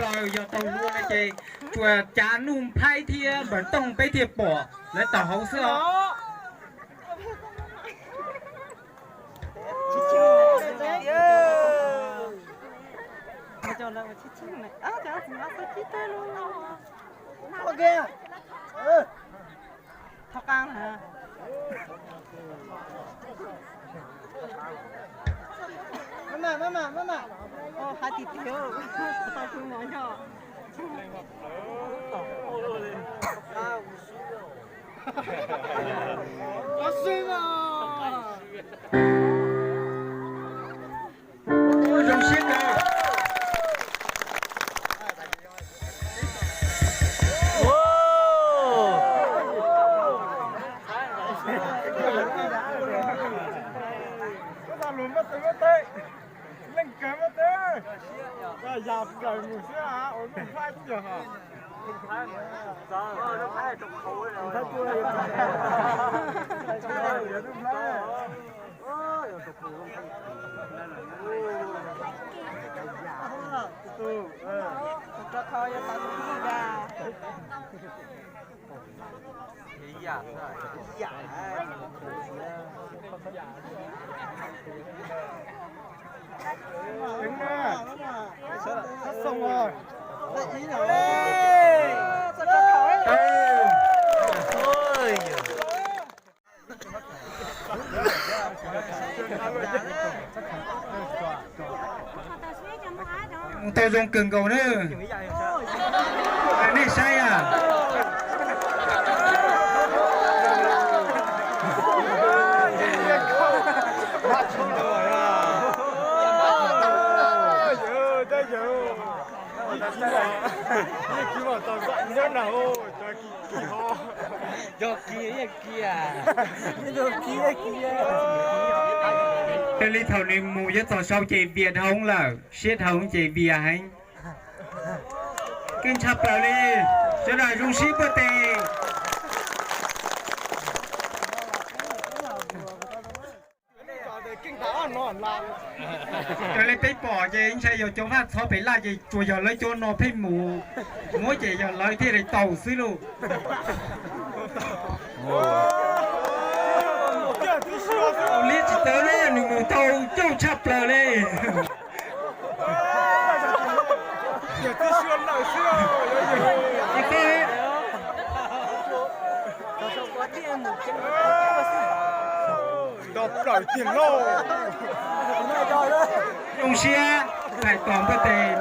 Yog tau luag no ces tsuas cav Nuj Nphaib thiab Npawg Tooj peb thiaj pom lawv tawm hauv xwb os. Thov qab na. Hais tiag tiag, tau tus no yog. Zoo siab kawg. Leej kawg muab teb, yam plaws mus xwb ua Nuj Nphaib tiag hos. Mus tau zoo kawg nkaus na. Nej saib a. Yog kiag, kiag. Raws li thaum nws mus yuav txog saud ces vias dhau lawm, siab dhau ces vias heev. Keej tshaj plaws li, sawv daws zoo siab npuaj tes. Raws li peb pom ces ntshai yog cov vaj txhob pem laj ces tsuas yog lawv cov no pheej mus muab ces yog lawv thiaj li tau xwb lauj. Liab tsis tau li, nws mus tau coob tshaj plaws li. Zoo siab hais tos npua tes